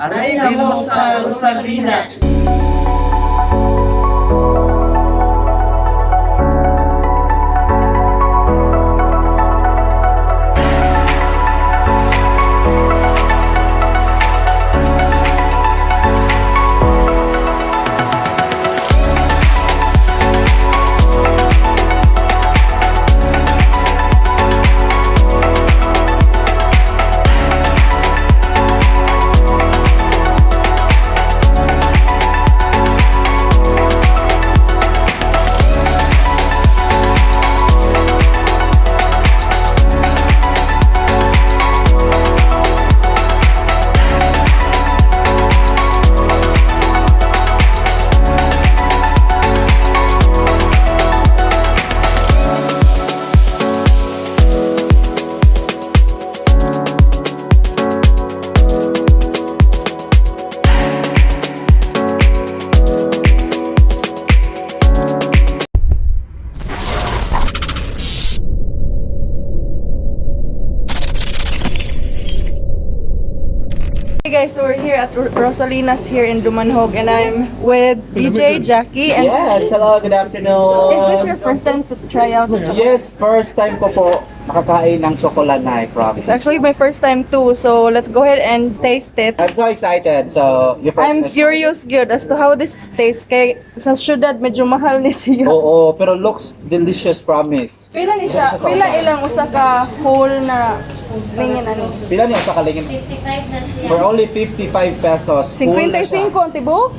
Ari na mo sa Rosalinas. Hey guys, so we're here at Rosalina's here in Dumanhog and I'm with DJ Jackie and Yes, hello, good afternoon. is this your first time to try out the chocolate? Yes, first time ko po makakain ng chocolate na, I promise. It's actually my first time too, so let's go ahead and taste it. I'm so excited. So, your first I'm curious gyud as to how this tastes kay sa syudad medyo mahal ni siya. Oo, pero looks delicious, promise. Pila ni siya? Siya sa Pila uban. ilang usa ka whole na lingin ani? Pila niya sa kalingin? 55 na siya. For only 55 pesos. Full na siya. 55 ang tibok?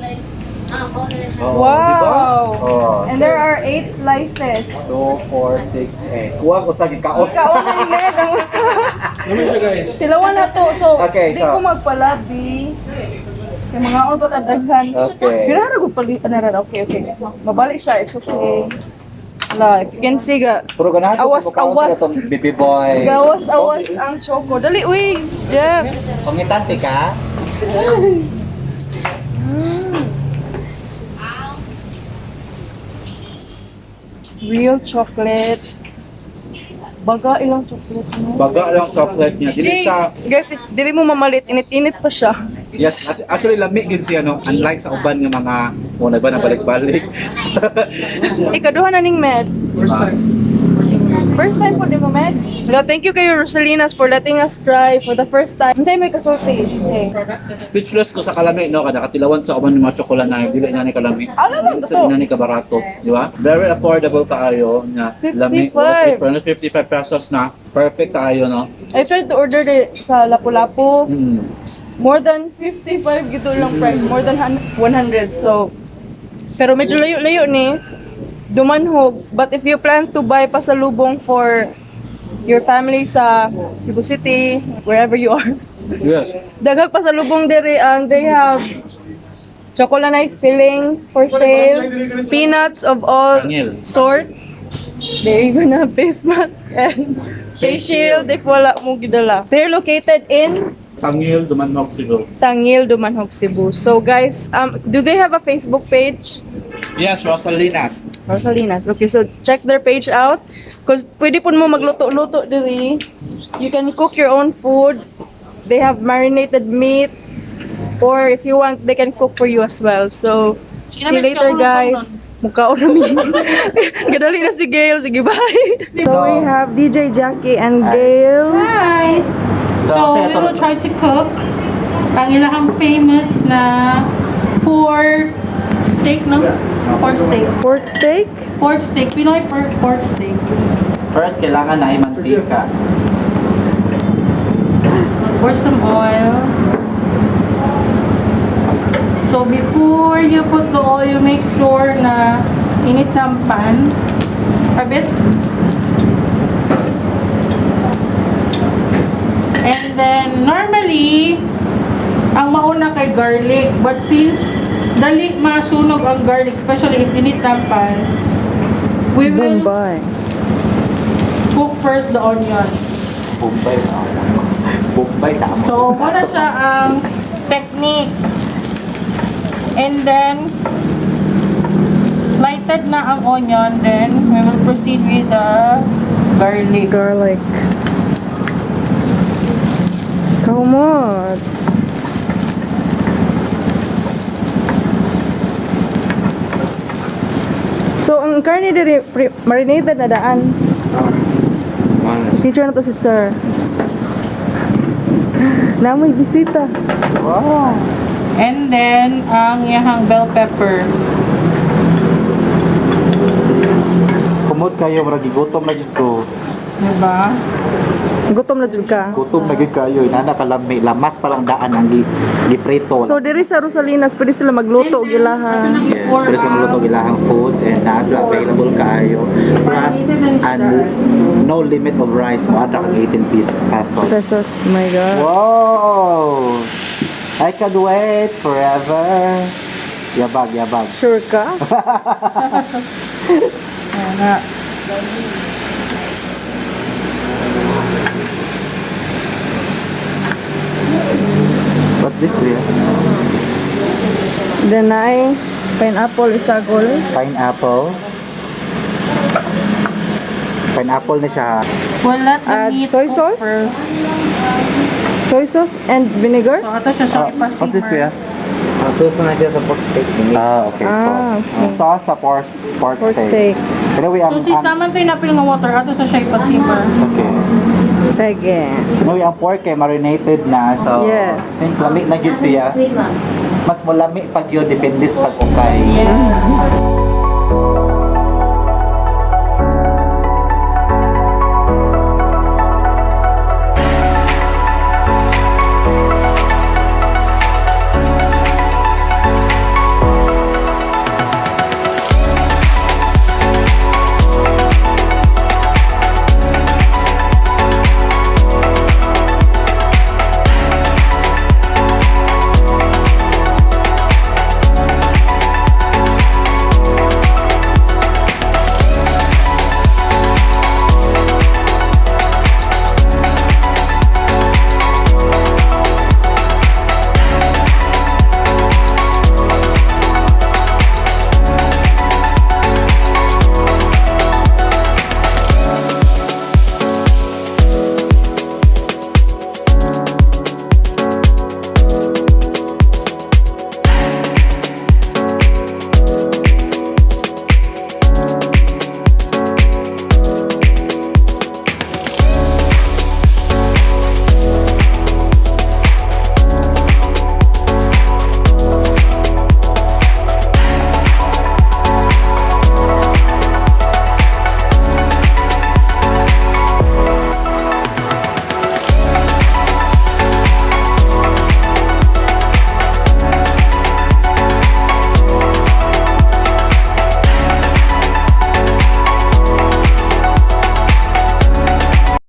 Ah, oo na siya. Oo, Wow. diba? Oh, And there are 8 slices. 2, 4, 6, 8. Kuha ko sa gikaon. Kaon na ni Ned ang usa. Silawan na to. So, Okay, di so- ko magpalabi. Kay mga on pa tadaghan. Okay. Pero ano ko pali ano na, okay. Mabalik siya, it's okay. Like, you can see ga Pero ganahan ko Awas, kung awas. sila tong baby boy. gawas-awas ang choco. Dali, uy, Jeff. Pangitante ka? Real chocolate. Baga ilang chocolate no? Baga lang chocolate niya. Dili siya. Guys, if dili mo mamalit, init-init pa siya. Yes, actually lami gid siya no. Unlike sa uban nga mga mo na ba na balik-balik. Ikaduha na ning Med. First time. First time po di mo, Med? Hello, thank you kayo, Rosalinas, for letting us try for the first time. Hindi, may kasulti. Okay. Speechless ko sa kalami no kada katilawan sa uban ng mga chocolate na dili na ni kalami. Ano lang Sa to? na ni kabarato, di ba? Very affordable kaayo nga lami 55. for only 55 pesos na. Perfect kaayo no. I tried to order the, sa Lapu-Lapu. More than 55 gito lang price. More than 100. So, pero medyo layo-layo ni. Dumanhog. But if you plan to buy pasalubong for your family sa Cebu City, wherever you are, Yes. daghang pasalubong diri and they have chocolate knife filling for sale, peanuts of all Tangil. sorts. They even have face mask and face shield if wala mo gidala. They're located in Tangil Dumanhog Cebu. Tangil, Dumanhog, Cebu. So guys, do they have a Facebook page? Yes, Rosalinas. Rosalinas. Okay, so check their page out. Cause pwede po mo magluto-luto diri. You can cook your own food. They have marinated meat. Or if you want, they can cook for you as well. So, see you later, guys. Mukha na mi. Gadali na si Gail. Sige, bye. So, we have DJ Jackie and Gail. Hi! So, we will try to cook ang ilahang famous na pork steak, no? Pork steak. Pork steak. Pork steak. Pinoy pork steak. First, kailangan na mantika. Pour some oil. So, before you put the oil, make sure na init ang pan. A bit. And then, normally, ang mauna kay garlic. But since dali masunog ang garlic, especially if init ang pan, we will Bombay. cook first the onion. Bombay tamo. Bombay tamo. So, muna siya ang technique. And then, lighted na ang onion, then we will proceed with the garlic. Garlic. Kamot. Ang karne diri marinated na daan. Teacher na to si sir. Namoy bisita. Wow. And then, ang iyahang bell pepper. Kumot kayo, murag gigutom na jud ko. Diba? Gutom na jud ka. Gutom na jud kayo. Inana kalami, lamas pa lang daan ang giprito. So diri sa Rosalinas pwede sila magluto og ilaha. Yes, pero sa mga luto ilahang foods and naa sila available kaayo. Plus, and no limit of rice mo adra kag 18 piece pesos. Pesos. Oh my God. Wow! I could wait forever. Yabag, yabag. Sure ka? Ayan na. What's this, Leah? Then ay pineapple isagol. Pineapple. Pineapple na siya. We'll let the Add meat soy cook sauce? first. Soy sauce and vinegar. So, ato siya siya Ah, what's this, ipasimmer. Kuya? Suso na siya sa pork steak. Ah, okay. Ah, Sauce. okay. Sauce sa pork, pork, Pork steak. steak. Anyway, So, si ang, saman tayo napil nga water, ato sa siya ipasimmer. okay. Sige. Anyway, ang pork kay marinated na. So, Yes. think lami na gyud siya. Sweet, ma'am. Mas malami pag yun, depende sa pag-ukay. Yeah.